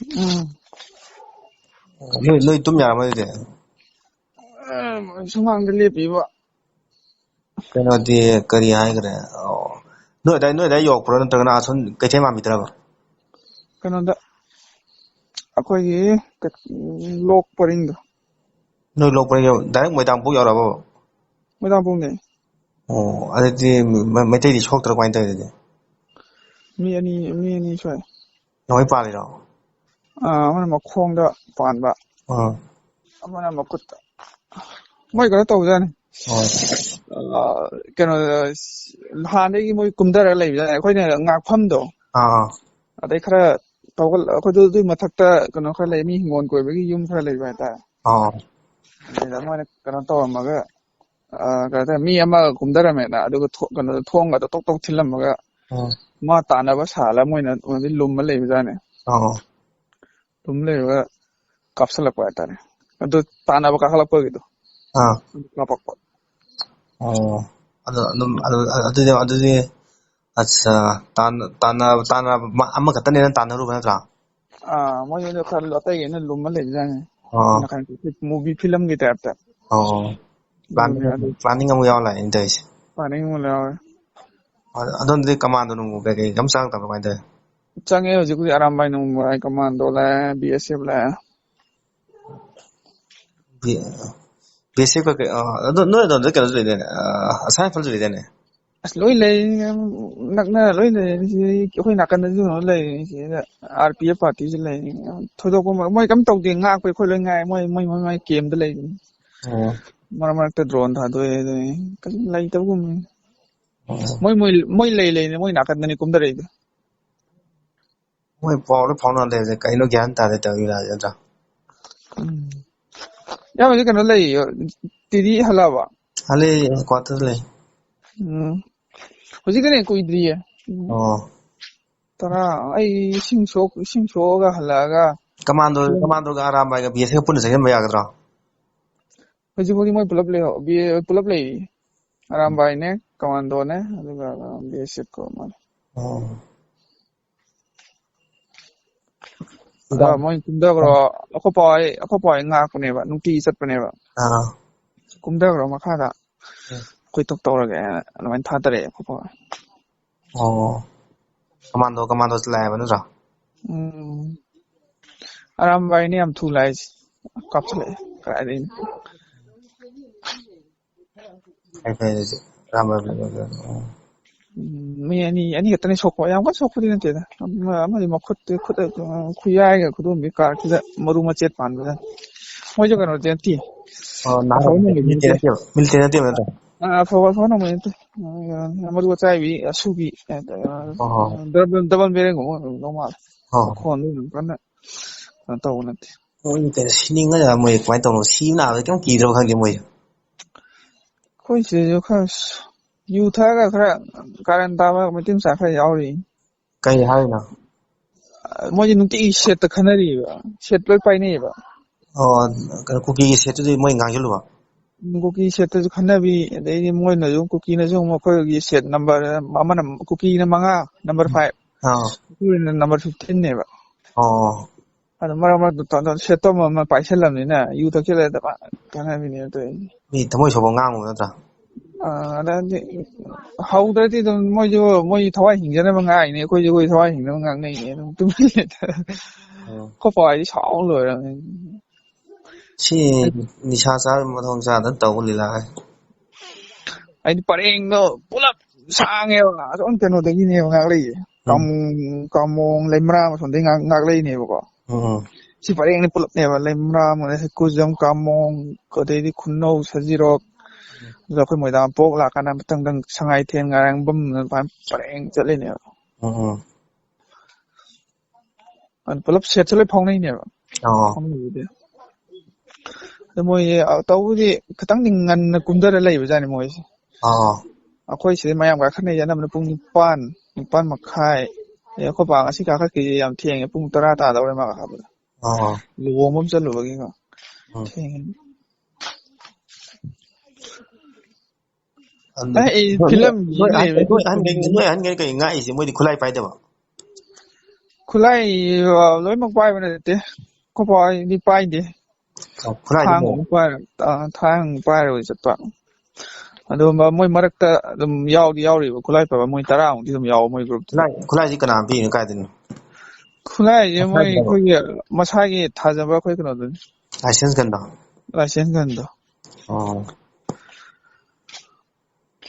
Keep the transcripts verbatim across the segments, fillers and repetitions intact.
ꯎꯝ꯫ ꯅꯣꯏ, ꯅꯣꯏ ꯇꯨꯝ ꯌꯥꯔꯝꯃꯅꯤ ꯑꯗꯨꯗꯤ꯫ ꯑ, ꯁꯨꯃꯥꯡꯗ ꯂꯦꯞꯄꯤꯕ꯫ ꯀꯩꯅꯣꯗꯤ ꯀꯔꯤ ꯍꯥꯏꯈ꯭ꯔꯦ? ꯑꯣ꯫ ꯅꯣꯏ ꯑꯗꯥꯏ, ꯅꯣꯏ ꯑꯗꯥꯏ ꯌꯧꯔꯛꯄ꯭ꯔꯣ, ꯅꯠꯇ꯭ꯔꯒꯅ ꯑꯁꯣꯝ ꯀꯩꯊꯦꯜ ꯃꯥꯟꯕꯤꯗ꯭ꯔꯕ? ꯀꯩꯅꯣꯗ, ꯑꯩꯈꯣꯏꯒꯤ ꯀ-, ꯂꯣꯛ ꯄꯔꯤꯡꯗꯣ꯫ ꯅꯣꯏ ꯂꯣꯛ ꯄꯔꯤꯡ ꯌꯧ-, direct ꯃꯣꯏꯗꯥꯡꯄꯣꯛ ꯌꯧꯔꯛꯑꯕ? ꯃꯣꯏꯗꯥꯡꯄꯣꯛꯅꯦ꯫ ꯑꯣ, ꯑꯗꯨꯗꯤ ꯃ-, ꯃꯩꯇꯩꯗꯤ ꯁꯣꯛꯇ꯭ꯔꯣ, ꯀꯃꯥꯏꯅ ꯇꯧꯋꯤ ꯑꯗꯨꯗꯤ? ꯃꯤ ꯑꯅꯤ, ꯃꯤ ꯑꯅꯤ ꯁꯣꯛꯑꯦ꯫ ꯅꯣꯏ ꯄꯥꯜꯂꯤꯔꯣ? ꯑꯥ, ꯑꯃꯅ ꯃꯈꯣꯡꯗ ꯄꯥꯟꯕ꯫ ꯑꯥ꯫ ꯑꯃꯅ ꯃꯈꯨꯠꯇ꯫ ꯃꯣꯏ ꯀꯩꯅꯣ ꯇꯧꯕꯖꯥꯠꯅꯤ꯫ ꯑꯥ꯫ ꯑꯥ, ꯀꯩꯅꯣ, ꯍꯥꯟꯅꯗꯒꯤ ꯃꯣꯏ ꯀꯨꯝꯊꯔꯒ ꯂꯩꯕꯖꯥꯠꯅꯤ꯫ ꯑꯩꯈꯣꯏꯅ ꯉꯥꯛꯐꯝꯗꯣ꯫ ꯑꯥ꯫ ꯑꯗꯩ ꯈꯔ ꯇꯧꯒꯠ-, ꯑꯩꯈꯣꯏꯗꯨ ꯑꯗꯨꯏ ꯃꯊꯛꯇ ꯀꯩꯅꯣ ꯈꯔ ꯂꯩ, ꯃꯤ ꯍꯤꯡꯒꯣꯜ ꯀꯣꯏꯕꯒꯤ ꯌꯨꯝ ꯈꯔ ꯂꯩꯕ ꯍꯥꯏꯇꯥꯔꯦ꯫ ꯑꯥ꯫ ꯑꯗꯨꯗ ꯃꯣꯏꯅ ꯀꯩꯅꯣ ꯇꯧꯔꯝꯃꯒ, ꯑ, ꯀꯩ ꯍꯥꯏꯇꯥꯔꯦ, ꯃꯤ ꯑꯃ ꯀꯨꯝꯊꯔꯝꯃꯦꯅ, ꯑꯗꯨꯒ ꯊꯣ-, ꯀꯩꯅꯣꯗ, ꯊꯣꯡꯒꯗꯣ ꯇꯣꯛ ꯇꯣꯛ ꯊꯤꯜꯂꯝꯃꯒ, ꯎꯝ꯫ ꯃꯥ ꯇꯥꯟꯅꯕ ꯁꯥꯍꯜꯂ ꯃꯣꯏꯅ ꯑꯗꯨꯗꯩ ꯂꯨꯝꯃ ꯂꯩꯕꯖꯥꯠꯅꯦ꯫ ꯑꯣ꯫ ꯂꯨꯝ ꯂꯩꯔꯒ ꯀꯥꯞꯁꯤꯜꯂꯛꯄ ꯍꯥꯏꯇꯥꯔꯦ꯫ ꯑꯗꯨ ꯇꯥꯟꯅꯕ ꯀꯥꯈꯠꯂꯛꯄꯒꯤꯗꯣ꯫ ꯑꯥ꯫ ꯑꯗꯨ ꯀꯥꯞꯄꯛꯄ꯫ ꯑꯣ꯫ ꯑꯗꯨ ꯑꯗꯨꯝ, ꯑꯗꯨ, ꯑꯗꯨꯗꯤ, ꯑꯗꯨꯗꯤ, ꯑꯠꯆꯥ, ꯇꯥꯟ-, ꯇꯥꯟꯅ-, ꯇꯥꯟꯅꯕ ꯑꯃꯈꯛꯇꯅꯦꯅ ꯇꯥꯟꯅꯔꯨꯕ ꯅꯠꯇ꯭ꯔꯥ? ꯑꯥ, ꯃꯣꯏ ꯑꯗꯨ ꯈꯔ ꯑꯇꯩꯒꯩꯅ ꯂꯨꯝꯃ ꯂꯩꯕꯖꯥꯠꯅꯤ꯫ ꯑꯣ꯫ ꯅꯥꯀꯟ movie film ꯒꯤ type ꯇ꯫ ꯑꯣ꯫ ꯑꯗꯨꯅꯦ, planning, ꯑꯗꯨ planning ꯑꯃꯨꯛ ꯌꯥꯎ ꯂꯥꯛꯑꯦꯅꯦ ꯇꯧꯔꯤꯁꯦ꯫ Planning ꯑꯃꯨꯛ ꯌꯥꯎꯔꯦ꯫ ꯑ-, ꯑꯗꯣꯝꯗꯗꯤ commando ꯅꯨꯡꯃꯣ ꯀꯩꯀꯩ ꯑꯝ ꯆꯪꯉꯛꯇꯕ꯭ꯔꯣ, ꯀꯃꯥꯏ ꯇꯧꯋꯤ? ꯆꯪꯉꯦ, ꯍꯧꯖꯤꯛꯄꯨꯗꯤ ꯑꯔꯥꯝꯕꯥꯏ ꯅꯨꯡꯕꯥꯏ commando ꯂꯥꯛꯑꯦ, B S F ꯂꯥꯛꯑꯦ꯫ ꯕꯤ-, B S F ꯀꯩꯀꯩ, ꯑ, ꯑꯗꯣ ꯅꯣꯏ ꯑꯗꯣꯝꯗ ꯀꯩꯅꯣꯁꯨ ꯂꯩꯗꯥꯏꯅꯦ? ꯑ, ꯑꯁꯥꯝ rifle ꯁꯨ ꯂꯩꯗꯥꯏꯅꯦ? ꯑꯁ, ꯂꯣꯏ ꯂꯩ꯫ ꯅꯛꯅ ꯂꯣꯏ ꯂꯩ꯫ ꯁꯤꯗꯩ ꯑꯩꯈꯣꯏ ꯅꯥꯀꯟꯗꯁꯨ ꯀꯩꯅꯣ ꯂꯩ꯫ ꯁꯤꯗ R P F party ꯁꯨ ꯂꯩ꯫ ꯊꯣꯏꯗꯣꯛꯄ ꯃꯣꯏ, ꯃꯣꯏ ꯀꯩꯝ ꯇꯧꯗꯦ꯫ ꯉꯥꯛꯄꯩ ꯑꯩꯈꯣꯏ ꯂꯣꯏ ꯉꯥꯏ꯫ ꯃꯣꯏ, ꯃꯣꯏ, ꯃꯣꯏ, ꯃꯣꯏ camp ꯇ ꯂꯩꯕꯅꯤ꯫ ꯑꯣ꯫ ꯃꯔꯛ ꯃꯔꯛꯇ drone ꯊꯥꯗꯣꯛꯑꯦ ꯑꯗꯨꯅꯤ꯫ ꯀꯩꯁꯨ ꯂꯩꯇꯕꯒꯨꯝꯕꯅꯤ꯫ ꯑꯣ꯫ ꯃꯣꯏ, ꯃꯣꯏ, ꯃꯣꯏ ꯂꯩ ꯂꯩꯅ ꯃꯣꯏ ꯅꯥꯀꯟꯗꯅꯤ ꯀꯨꯝꯊꯔꯛꯏꯗꯣ꯫ ꯃꯣꯏ ꯄꯥꯎ ꯂꯣꯏ ꯐꯥꯎꯅ ꯂꯩꯕꯁꯦ ꯀꯩꯅꯣ ꯒ꯭ꯌꯥꯟ ꯇꯥꯗꯦ ꯇꯧꯔꯤ ꯂꯤꯂꯥꯁꯦ ꯅꯠꯇ꯭ꯔꯥ? ꯎꯝ꯫ ꯏꯌꯥꯝꯕꯁꯦ ꯀꯩꯅꯣ ꯂꯩ, ꯇꯤꯗꯤ ꯍꯜꯂꯛꯑꯕ? ꯍꯜꯂꯛꯑꯦ, quarter ꯗ ꯂꯩ꯫ ꯎꯝ꯫ ꯍꯧꯖꯤꯛꯀꯅꯦ ꯀꯨꯏꯗ꯭ꯔꯤꯌꯦ꯫ ꯎꯝ꯫ ꯑꯣ꯫ ꯇꯔꯥ, ꯑꯩ ꯏꯁꯤꯡ ꯁꯣꯛ-, ꯏꯁꯤꯡ ꯁꯣꯛꯑꯒ ꯍꯜꯂꯛꯑꯒ commando, ꯎꯝ꯫ Commando ꯒ ꯑꯔꯥꯝꯕꯥꯏꯒ B S F ꯒ ꯄꯨꯟꯅ ꯆꯪꯁꯤꯟꯕ ꯌꯥꯒꯗ꯭ꯔꯣ? ꯍꯧꯖꯤꯛ ꯐꯥꯎꯗꯤ ꯃꯣꯏ ꯄꯨꯂꯞ ꯂꯩꯍꯧ-, ꯕꯤ-, ꯄꯨꯂꯞ ꯂꯩꯔꯤ꯫ ꯑꯔꯥꯝꯕꯥꯏꯅꯦ, commando ꯅꯦ, ꯑꯗꯨꯒ B S F ꯀ ꯃꯥꯜꯂꯦ꯫ ꯑꯣ꯫ ꯑꯗꯣ ꯃꯣꯏ ꯀꯨꯝꯊꯈ꯭ꯔꯣ, ꯑꯩꯈꯣꯏ ꯄꯥ ꯍꯣꯏ, ꯑꯩꯈꯣꯏ ꯄꯥ ꯍꯣꯏ ꯉꯥꯛꯄꯅꯦꯕ, ꯅꯨꯡꯇꯤꯒꯤ ꯆꯠꯄꯅꯦꯕ꯫ ꯑꯥ꯫ "ꯀꯨꯝꯊꯈ꯭ꯔꯣ ꯃꯈꯥꯗ, ꯎꯝ꯫ ꯑꯩꯈꯣꯏ ꯇꯣꯛ ꯇꯧꯔꯒꯦꯅ" ꯑꯗꯨꯃꯥꯏꯅ ꯊꯥꯗꯔꯛꯑꯦ ꯑꯩꯈꯣꯏ ꯄꯥ ꯍꯣꯏ꯫ ꯑꯣ꯫ ꯀꯃꯥꯟꯗꯣ, ꯀꯃꯥꯟꯗꯣ ꯂꯥꯛꯑꯦꯕ ꯅꯠꯇ꯭ꯔꯣ? ꯎꯝ꯫ ꯑꯔꯥꯝꯕꯥꯏꯅ ꯌꯥꯝ ꯊꯨ ꯂꯥꯛꯏꯁꯦ꯫ ꯀꯥꯞꯁꯤꯜꯂꯛꯑꯦ꯫ ꯀꯥꯏꯗꯩꯅꯣ? ꯐꯩ, ꯐꯩ, ꯑꯗꯨꯗꯤ꯫ ꯑꯔꯥꯝꯕꯥꯏ ꯐꯩ, ꯐꯩ, ꯐꯩ꯫ ꯎꯝ꯫ ꯎꯝ, ꯃꯤ ꯑꯅꯤ, ꯑꯅꯤ ꯈꯛꯇꯅꯤ ꯁꯣꯛꯄ꯫ ꯌꯥꯝ ꯀꯟꯅ ꯁꯣꯛꯄꯗꯤ ꯅꯠꯇꯦꯗ꯫ ꯑꯃ-, ꯑꯃꯗꯤ ꯃꯈꯨꯠꯇꯤ, ꯈꯨꯠ, ꯑ, ꯈꯨꯌꯥꯏꯒ ꯈꯨꯗꯣꯝꯕꯤ ꯀꯥꯔꯛꯁꯤꯗ ꯃꯔꯨ ꯃꯆꯦꯠ ꯄꯥꯟꯕꯗ꯫ ꯃꯣꯏꯁꯨ ꯀꯩꯅꯣꯗꯤ ꯅꯠꯇꯦ꯫ ꯑꯣ, ꯅꯍꯥꯟ ꯑꯐꯕ ꯅꯣꯡꯃꯩꯗꯤ ꯅꯠꯇꯦ꯫ ꯃꯤꯂꯤꯇꯦꯔꯤ ꯅꯠꯇꯦꯕ, ꯃꯤꯂꯤꯇꯦꯔꯤ ꯅꯠꯇꯦꯕ ꯅꯠꯇ꯭ꯔꯣ? ꯑ, ꯑꯐꯕ, ꯑꯐꯕ ꯅꯣꯡꯃꯩ ꯅꯠꯇꯦ꯫ ꯑ, ꯃꯔꯨ ꯑꯆꯥꯏꯕꯤ, ꯑꯁꯨꯕꯤ, ꯑ, ꯑꯣ꯫ ꯗꯕꯜ, ꯗꯕꯜ ꯕꯦꯔꯦꯜꯒꯨꯝꯕ ꯑꯣꯏꯔꯝꯗꯧ ꯃꯥꯜꯂꯦ꯫ ꯑꯣ꯫ ꯃꯈꯣꯟꯗꯣ ꯌꯥꯝ ꯀꯟꯅ ꯀꯩꯅꯣ ꯇꯧꯕ ꯅꯠꯇꯦ꯫ ꯃꯣꯏ ꯀꯩꯅꯣ ꯁꯤꯅꯤꯡꯉꯖꯥꯠꯂ, ꯃꯣꯏ ꯀꯃꯥꯏꯅ ꯇꯧꯕꯅꯣ? ꯁꯤꯕ ꯅꯥꯕꯗ ꯀꯩꯝ ꯀꯤꯗ꯭ꯔꯕ ꯈꯪꯗꯦ ꯃꯣꯏꯁꯦ꯫ ꯑꯩꯈꯣꯏ ꯁꯤꯗꯁꯨ ꯈꯔ ꯌꯨ ꯊꯛꯑꯒ ꯈꯔ ꯀꯥꯔꯟ ꯇꯥꯕ ꯃꯩꯇꯩ ꯃꯆꯥ ꯈꯔ ꯌꯥꯎꯔꯤ꯫ ꯀꯩ ꯍꯥꯏꯔꯤꯅꯣ? ꯃꯣꯏꯁꯦ ꯅꯨꯡꯇꯤꯒꯤ ꯁꯦꯠꯇ ꯈꯟꯅꯔꯤꯕ, ꯁꯦꯠ ꯂꯣꯏ ꯄꯥꯏꯅꯩꯌꯦꯕ꯫ ꯑꯣ, ꯀꯩꯅꯣ, ꯀꯨꯀꯤꯒꯤ ꯁꯦꯠꯇꯨꯗꯤ ꯃꯣꯏ ꯉꯥꯡꯁꯤꯜꯂꯨꯕ? ꯀꯨꯀꯤ ꯁꯦꯠꯇꯁꯨ ꯈꯟꯅꯕꯤ, ꯑꯗꯩꯗꯤ ꯃꯣꯏꯅꯁꯨ, ꯀꯨꯀꯤꯅꯁꯨ ꯑꯃꯨꯛ ꯑꯩꯈꯣꯏꯒꯤ ꯁꯦꯠ ꯅꯝꯕꯔ, ꯑꯃꯅ, ꯀꯨꯀꯤꯅ ꯃꯉꯥ, ꯅꯝꯕꯔ ꯐꯥꯏꯚ, ꯑꯥ꯫ ꯑꯩꯈꯣꯏꯅ ꯅꯝꯕꯔ ꯐꯤꯐꯇꯤꯟꯅꯦꯕ꯫ ꯑꯣ꯫ ꯑꯗꯣ ꯃꯔꯛ ꯃꯔꯛꯇ ꯇꯧ-, ꯇꯧ-, ꯁꯦꯠꯇꯣ ꯑꯃꯃꯝ ꯄꯥꯏꯁꯜꯂꯝꯅꯤꯅ ꯌꯨ ꯊꯛꯆꯜꯂꯦ ꯇꯧꯔ ꯈꯠꯅꯕꯤꯅꯦ ꯇꯧꯔꯤꯁꯦ꯫ ꯃꯤ ꯊꯃꯣꯏ ꯁꯣꯛꯄ ꯉꯥꯡꯉꯨ ꯅꯠꯇ꯭ꯔꯥ? ꯑꯥ, ꯑꯗꯩꯗꯤ ꯍꯧꯗ꯭ꯔꯗꯤ ꯑꯗꯨꯝ ꯃꯣꯏꯁꯨ ꯃꯣꯏ ꯊꯋꯥꯏ ꯍꯤꯡꯖꯅꯕ ꯉꯥꯡꯉꯤꯅꯦ, ꯑꯩꯈꯣꯏꯁꯨ ꯑꯩꯈꯣꯏ ꯊꯋꯥꯏ ꯍꯤꯡꯅꯕ ꯉꯥꯡꯅꯩꯅꯦ ꯑꯗꯨꯝ ꯇꯨꯃꯤꯟ ꯂꯩꯇ-, ꯎꯝ꯫ ꯑꯩꯈꯣꯏ ꯄꯥ ꯍꯣꯏꯗꯤ ꯁꯥꯎ ꯂꯣꯏꯔꯕꯅꯤ꯫ ꯁꯤ ꯅꯤꯁꯥ ꯆꯥꯕꯩ ꯃꯊꯣꯡ ꯆꯥꯗꯅ ꯇꯧꯕ ꯂꯤꯂꯥ ꯍꯥꯏ꯫ ꯑꯩꯗꯤ ꯄꯔꯦꯡꯗꯣ ꯄꯨꯂꯞ ꯁꯥꯡꯉꯦꯕ, ꯑꯁꯣꯝ ꯀꯩꯅꯣꯗꯒꯤꯅꯦꯕ ꯉꯥꯛꯂꯛꯏꯁꯦ꯫ ꯎꯝ꯫ ꯀꯥꯃꯣꯡ, ꯀꯥꯃꯣꯡ ꯂꯩꯃꯔꯥꯝ ꯑꯁꯣꯝꯗꯒꯤ ꯉꯥꯛ-, ꯉꯥꯛꯂꯛꯏꯅꯦꯕꯀꯣ꯫ ꯎꯝ꯫ ꯁꯤ ꯄꯔꯦꯡꯅꯤ ꯄꯨꯂꯞꯅꯦꯕ, ꯂꯩꯃꯔꯥꯝ, ꯑꯗꯩ ꯍꯩꯀꯨꯖꯝ, ꯀꯥꯃꯣꯡ, ꯑꯗꯩꯗꯤ ꯈꯨꯟꯅꯧ, ꯁꯖꯤꯔꯣꯛ, ꯑꯗꯨꯒ ꯑꯩꯈꯣꯏ ꯃꯣꯏꯗꯥꯡꯄꯣꯛ ꯂꯥꯛꯀꯥꯟꯗ ꯃꯊꯪ ꯃꯊꯪ ꯁꯉꯥꯏꯊꯦꯟ, ꯉꯥꯏꯔꯪꯕꯝ ꯑꯗꯨꯃꯥꯏꯅ ꯄꯔꯦꯡ ꯆꯠꯂꯤꯅꯦꯕ꯫ ꯎꯝ꯫ ꯑꯗꯨ ꯄꯨꯂꯞ ꯁꯦꯠꯁꯦ ꯂꯣꯏ ꯐꯥꯎꯅꯩꯅꯦꯕ꯫ ꯑꯣ꯫ ꯐꯥꯎꯅꯕꯕꯨꯗꯤ꯫ ꯑꯗꯨ ꯃꯣꯏꯁꯦ, ꯑ, ꯇꯧꯕꯗꯤ ꯈꯤꯇꯪꯗꯤ ꯉꯟꯅ ꯀꯨꯝꯊꯔ ꯂꯩꯕꯖꯥꯠꯅꯤ ꯃꯣꯏꯁꯦ꯫ ꯑꯣ꯫ ꯑꯩꯈꯣꯏ ꯁꯤꯗ ꯃꯌꯥꯝ ꯀꯥꯈꯠꯅꯩꯁꯦ ꯑꯅꯝꯕꯅ ꯄꯨꯡ ꯅꯤꯄꯥꯟ, ꯅꯤꯄꯥꯟ ꯃꯈꯥꯏ꯫ ꯑꯦ, ꯑꯩꯈꯣꯏ ꯄꯥ ꯉꯁꯤ ꯀꯥꯈꯠꯈꯤꯁꯦ ꯌꯥꯝ ꯊꯦꯡꯉꯦ, ꯄꯨꯡ ꯇꯔꯥ ꯇꯥꯗꯧꯔꯦ ꯃꯥ ꯀꯥꯈꯠꯄꯗ꯫ ꯑꯣ꯫ ꯂꯨꯍꯣꯡꯕ ꯑꯃ ꯆꯠꯂꯨꯕꯒꯤꯀꯣ꯫ ꯎꯝ꯫ ꯊꯦꯡꯉꯦ꯫ ꯑꯗꯨ ꯑꯦ, ꯑꯩ ꯅꯣꯏ, ꯐꯤꯂꯝ ꯅꯣꯏ ꯌꯦꯡ ꯑꯍꯟ, ꯂꯩꯕ ꯅꯣꯏ ꯑꯍꯟꯈꯩ, ꯅꯣꯏ ꯑꯍꯟꯈꯩ ꯀꯩ ꯉꯥꯛꯏꯁꯦ? ꯃꯣꯏꯗꯤ ꯈꯨꯠꯂꯥꯏ ꯄꯥꯏꯗꯕ? ꯈꯨꯠꯂꯥꯏ, ꯑ, ꯂꯣꯏꯅꯃꯛ ꯄꯥꯏꯕ ꯅꯠꯇꯦ꯫ ꯑꯩꯈꯣꯏ ꯄꯥ ꯍꯣꯏꯗꯤ ꯄꯥꯏꯗꯦ꯫ ꯑꯣ, ꯈꯨꯠꯂꯥꯏꯗꯤ ꯊꯥꯡ ꯄꯥꯏ- ꯑꯃꯨꯛ ꯄꯥꯏꯔ-, ꯑ, ꯊꯥꯡ ꯑꯃꯨꯛ ꯄꯥꯏꯔꯒ ꯆꯠꯄ꯫ ꯑꯗꯨꯒꯨꯝꯕ ꯃꯣꯏ ꯃꯔꯛꯇ ꯑꯗꯨꯝ ꯌꯥꯎꯗꯤ ꯌꯥꯎꯔꯤꯕ, ꯈꯨꯠꯂꯥꯏ ꯄꯥꯏꯕ ꯃꯣꯏ ꯇꯔꯥꯃꯨꯛꯇꯤ ꯑꯗꯨꯝ ꯌꯥꯎꯕ ꯃꯣꯏ group ꯇꯨꯗ꯫ ꯈꯨꯠꯂꯥꯏ, ꯈꯨꯠꯂꯥꯏꯁꯤ ꯀꯅꯥ ꯄꯤꯔꯤꯅꯣ, ꯀꯥꯏꯗꯩꯅꯣ? ꯈꯨꯠꯂꯥꯏꯁꯦ ꯃꯣꯏ ꯃꯁꯥꯒꯤꯔꯕ? ꯑꯩꯈꯣꯏꯒꯤ ꯃꯁꯥꯒꯤ ꯊꯥꯖꯕ ꯑꯩꯈꯣꯏ ꯀꯩꯅꯣꯗꯨꯅꯤ꯫ License gun ꯗꯣ? License gun ꯗꯣ꯫ ꯑꯣ꯫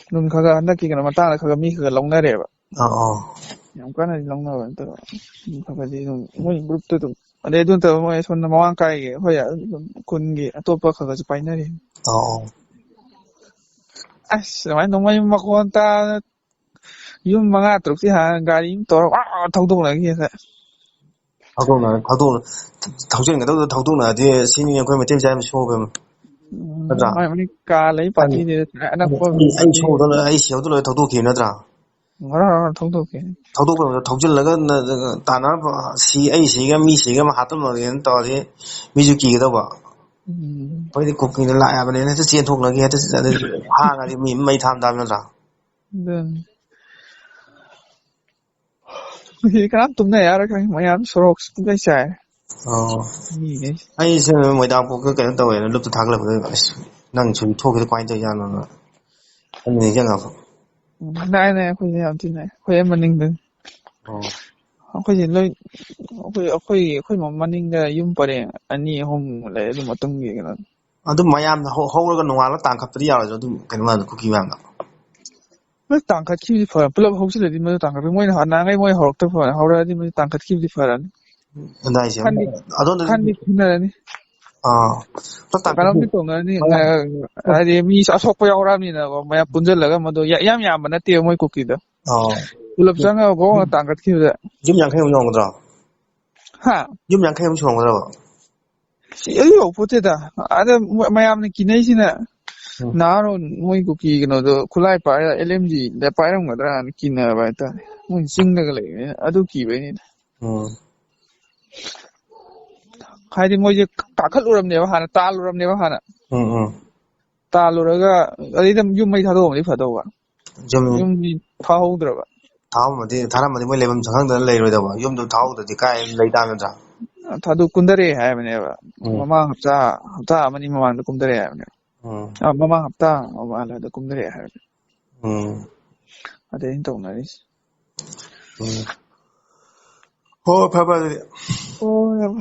ꯑꯗꯨꯝ ꯈꯔ ꯈꯔ ꯍꯟꯗꯛꯀꯤ ꯀꯩꯅꯣ ꯃꯇꯥꯡꯗ ꯈꯔ ꯈꯔ ꯃꯤ ꯈꯔ ꯈꯔ ꯂꯧꯅꯔꯦꯕ꯫ ꯑꯧ, ꯑꯧ꯫ ꯌꯥꯝ ꯀꯟꯅꯗꯤ ꯂꯧꯅꯕ ꯅꯠꯇꯕ꯫ ꯑꯗꯨꯝ ꯈꯔ ꯈꯔꯗꯤ ꯑꯗꯨꯝ ꯃꯣꯏ group ꯇ ꯑꯗꯨꯝ꯫ ꯑꯗꯩ ꯑꯗꯨ ꯅꯠꯇꯕ ꯃꯣꯏ ꯁꯣꯝꯗ ꯃꯃꯥꯡ ꯀꯥꯏꯒꯤ ꯑꯩꯈꯣꯏ ꯑꯗꯨꯝ ꯈꯨꯟꯒꯤ ꯑꯇꯣꯞꯄ ꯈꯔ ꯈꯔꯁꯨ ꯄꯥꯏꯅꯔꯤ꯫ ꯑꯧ, ꯑꯧ꯫ ꯑꯁ, ꯑꯗꯨꯃꯥꯏꯅ ꯅꯣꯡꯃꯩ ꯃꯈꯣꯟ ꯇꯥ-, ꯌꯨꯝ ꯃꯉꯥ ꯇꯔꯨꯛꯇꯤ ꯍꯥꯟꯅ ꯒꯥꯔꯤ ꯑꯃ ꯇꯧꯔꯒ ꯋꯥ ꯋꯥ ꯊꯧꯗꯣꯛꯅꯈꯤ ꯉꯁꯥꯏ꯫ ꯊꯧꯗꯣꯛꯅ-, ꯊꯧꯗꯣꯛ-, ꯊꯧꯖꯤꯟꯒꯗꯧꯗꯣ ꯊꯧꯗꯣꯛꯅꯔꯗꯤ ꯁꯤꯅꯤ ꯑꯩꯈꯣꯏ ꯃꯩꯇꯩ ꯃꯆꯥ ꯌꯥꯝ ꯁꯣꯏꯕ ꯑꯃ꯫ ꯎꯝ, ꯅꯠꯇ꯭ꯔꯥ? ꯃꯥꯏ ꯃꯅꯤꯡ ꯀꯥ ꯂꯩ ꯑꯩ, ꯄꯥꯔꯇꯤꯅꯦ ꯑꯅꯛꯄ ꯑꯩ, ꯑꯩ ꯃꯤ꯫ ꯁꯣꯏꯕꯗ ꯂꯣꯏ, ꯑꯩ ꯁꯤꯍꯧꯗ ꯂꯣꯏ ꯊꯧꯗꯣꯛꯈꯤꯕ ꯅꯠꯇ꯭ꯔꯥ? ꯉꯔꯥꯡ ꯉꯔꯥꯡ ꯊꯧꯗꯣꯛꯈꯤ꯫ ꯊꯧꯗꯣꯛꯄ ꯃꯇꯝꯗ ꯊꯧꯖꯤꯜꯂꯒ ꯅ-, ꯅ-, ꯇꯥꯟꯅꯔ ꯁꯤ, ꯑꯩ ꯁꯤꯒ ꯃꯤ ꯁꯤꯒ ꯑꯃ ꯍꯥꯠꯇꯣꯛꯅꯔꯒꯦꯅ ꯇꯧꯔꯗꯤ ꯃꯤꯁꯨ ꯀꯤꯒꯗꯧꯕ꯫ ꯎꯝ꯫ ꯑꯩꯈꯣꯏꯗꯤ ꯀꯨꯀꯤꯅ ꯂꯥꯛꯑꯕꯅꯤꯅ ꯍꯦꯛꯇ ꯆꯦꯟꯊꯣꯛꯅꯈꯤ, ꯍꯦꯛꯇ ꯆꯦꯟ-, ꯑꯗꯩ ꯍꯥꯡꯉꯗꯤ ꯃꯤ ꯃꯩ ꯊꯥꯟ ꯇꯥꯕ ꯅꯠꯇ꯭ꯔꯥ? ꯑꯗꯨꯅꯤ꯫ ꯉꯁꯤꯗꯤ ꯀꯅꯥꯝ ꯇꯨꯝꯅ ꯌꯥꯔꯣꯏ ꯈꯪꯉꯤ, ꯃꯌꯥꯝ ꯁꯣꯔꯣꯛꯁꯤ ꯄꯨꯡꯆꯥꯏ ꯆꯥꯏꯔꯦ꯫ ꯑꯣ꯫ ꯃꯤꯉꯩ꯫ ꯑꯩꯁꯦ ꯃꯣꯏꯗꯥꯡꯄꯣꯛꯇ ꯀꯩꯅꯣ ꯇꯧꯋꯦꯅ ꯂꯨꯞꯇ ꯊꯥꯒꯠꯂꯛꯄꯗ, ꯑꯁ, ꯅꯪ ꯁꯨꯝ ꯊꯣꯛꯈꯤꯗ ꯀꯃꯥꯏꯅ ꯇꯧꯔꯤꯖꯥꯠꯅꯣꯅ ꯑꯩꯅ ꯅꯤꯡꯁꯤꯡꯉꯛꯄ꯫ ꯎꯝ, ꯅꯛꯑꯦ, ꯅꯛꯑꯦ, ꯑꯩꯈꯣꯏꯁꯦ ꯌꯥꯝ ꯊꯤ ꯅꯛꯑꯦ꯫ ꯑꯩꯈꯣꯏ ꯍꯦꯛ ꯃꯅꯤꯡꯗꯅꯤ꯫ ꯑꯣ꯫ ꯑꯩꯈꯣꯏꯁꯦ ꯂꯣꯏ, ꯑꯩꯈꯣꯏ, ꯑꯩꯈꯣꯏ, ꯑꯩꯈꯣꯏ ꯃ-, ꯃꯅꯤꯡꯗ ꯌꯨꯝ ꯄꯔꯦꯡ ꯑꯅꯤ ꯑꯍꯨꯝ ꯂꯩ, ꯑꯗꯨ ꯃꯇꯨꯡꯒꯤ ꯀꯩꯅꯣ꯫ ꯑꯗꯨꯝ ꯃꯌꯥꯝꯅ ꯍꯧ-, ꯍꯧꯔꯒ ꯅꯣꯡꯉꯥꯜꯂꯒ ꯇꯥꯡꯈꯠꯄꯗꯤ ꯌꯥꯔꯣꯏꯗ꯭ꯔꯣ? ꯑꯗꯨꯝ ꯀꯩꯅꯣ ꯃꯌꯥꯝꯗꯣ, ꯀꯨꯀꯤ ꯃꯌꯥꯝꯗꯣ? ꯃꯣꯏ ꯇꯥꯡꯈꯠꯈꯤꯕꯗꯤ ꯐꯔꯦ꯫ ꯄꯨꯂꯞ ꯍꯧꯖꯤꯜꯂꯗꯤ ꯃꯣꯏꯗꯣ ꯇꯥꯡꯈꯠꯄ-, ꯃꯣꯏꯅ ꯍꯥꯟꯅ ꯅꯍꯥꯟꯈꯩ ꯃꯣꯏ ꯍꯧꯔꯛꯇ ꯐꯔꯦ꯫ ꯍꯧꯔꯛꯑꯗꯤ ꯃꯣꯏ ꯇꯥꯡꯈꯠꯈꯤꯕꯗꯤ ꯐꯔꯅꯤ꯫ ꯑꯗꯥꯏꯁꯦ ꯈꯟꯗꯤ, ꯑꯗꯣꯝꯗꯗꯤ ꯈꯟꯗꯤ ꯈꯟꯅꯔꯅꯤ꯫ ꯑꯥ꯫ ꯄꯨꯂꯞ ꯇꯥꯡꯈꯠꯈꯤ-, ꯀꯩꯅꯣꯝꯗꯤ ꯇꯧꯅꯔꯅꯤ꯫ ꯃꯌꯥꯝ ꯉ-, ꯍꯥꯏꯗꯤ ꯃꯤ ꯑꯁꯣꯛꯄ ꯌꯥꯎꯔꯛꯑꯕꯅꯤꯅꯀꯣ, ꯃꯌꯥꯝ ꯄꯨꯟꯁꯤꯜꯂꯒ ꯃꯗꯨ ꯌꯥ-, ꯌꯥꯝ ꯌꯥꯝꯕ ꯅꯠꯇꯦꯕ ꯃꯣꯏ ꯀꯨꯀꯤꯗꯣ꯫ ꯑꯥ꯫ ꯄꯨꯂꯞ ꯆꯪꯉꯒ ꯒꯣꯡ ꯇꯥꯡꯈꯠꯈꯤꯕꯗ꯫ ꯌꯨꯝ ꯌꯥꯡꯈꯩꯃꯨꯛ ꯌꯧꯔꯝꯒꯗ꯭ꯔꯣ? ꯍꯥ? ꯌꯨꯝ ꯌꯥꯡꯈꯩꯃꯨꯛ ꯁꯨꯔꯝꯒꯗ꯭ꯔꯕ? ꯁꯤ ꯑꯗꯨ ꯌꯧꯄꯣꯠꯇꯦꯗ꯫ ꯑꯗ ꯃꯣꯏ, ꯃꯌꯥꯝꯅ ꯀꯤꯅꯩꯁꯤꯅ ꯎꯝ꯫ ꯅꯍꯥꯔꯣꯟ ꯃꯣꯏ ꯀꯨꯀꯤ ꯀꯩꯅꯣꯗꯣ ꯈꯨꯠꯂꯥꯏ ꯄꯥꯏꯔ, L M G ꯗ ꯄꯥꯏꯔꯝꯒꯗ꯭ꯔꯥꯅ ꯀꯤꯅꯕ ꯍꯥꯏꯇꯥꯔꯦ꯫ ꯃꯣꯏ ꯆꯤꯡꯗꯒ ꯂꯩꯕꯅꯤꯅ ꯑꯗꯨ ꯀꯤꯕꯩꯅꯤꯗ꯫ ꯎꯝ꯫ ꯍꯥꯏꯗꯤ ꯃꯣꯏꯁꯦ ꯀꯥꯈꯠꯂꯨꯔꯕꯅꯦꯕ, ꯍꯥꯟꯅ ꯇꯥꯜꯂꯨꯔꯕꯅꯦꯕ ꯍꯥꯟꯅ꯫ ꯎꯝ, ꯎꯝ꯫ ꯇꯥꯜꯂꯨꯔꯒ ꯑꯗꯩꯗ ꯌꯨꯝ ꯃꯩ ꯊꯥꯗꯣꯛꯑꯝꯃꯗꯤ ꯐꯗꯧꯕ꯫ ꯌꯨꯝ ꯌꯨꯝꯗꯤ ꯊꯥꯍꯧꯗ꯭ꯔꯕ꯫ ꯊꯥꯔꯝꯃꯗꯤ ꯊꯥꯔꯝꯃꯗꯤ ꯃꯣꯏ ꯂꯩꯐꯝ ꯈꯪꯗꯅ ꯂꯩꯔꯣꯏꯗꯕ, ꯌꯨꯝꯗꯨ ꯊꯥꯍꯧꯗ꯭ꯔꯗꯤ ꯀꯥꯏ ꯂꯩ ꯇꯥꯕ ꯅꯠꯇ꯭ꯔꯥ? ꯑꯗꯨ ꯀꯨꯝꯊꯔꯛꯑꯦ ꯍꯥꯏꯕꯅꯦꯕ꯫ ꯎꯝ. ꯃꯃꯥꯡ ꯍꯞꯇꯥ ꯍꯞꯇꯥ ꯑꯃꯅꯤ ꯃꯃꯥꯡꯗ ꯀꯨꯝꯊꯔꯛꯑꯦ ꯍꯥꯏꯕꯅꯦꯕ꯫ ꯎꯝ. ꯑ, ꯃꯃꯥꯡ ꯍꯞꯇꯥ ꯃꯃꯥꯡꯗ ꯀꯨꯝꯊꯔꯛꯑꯦ ꯍꯥꯏꯕꯅꯦ꯫ ꯎꯝ. ꯑꯗꯩ ꯑꯩꯅ ꯇꯧꯅꯔꯤꯁꯦ꯫ ꯎꯝ. ꯍꯣꯏ, ꯐꯔꯦ ꯐꯔꯦ ꯑꯗꯨꯗꯤ. ꯍꯣꯏ, ꯌꯥꯝ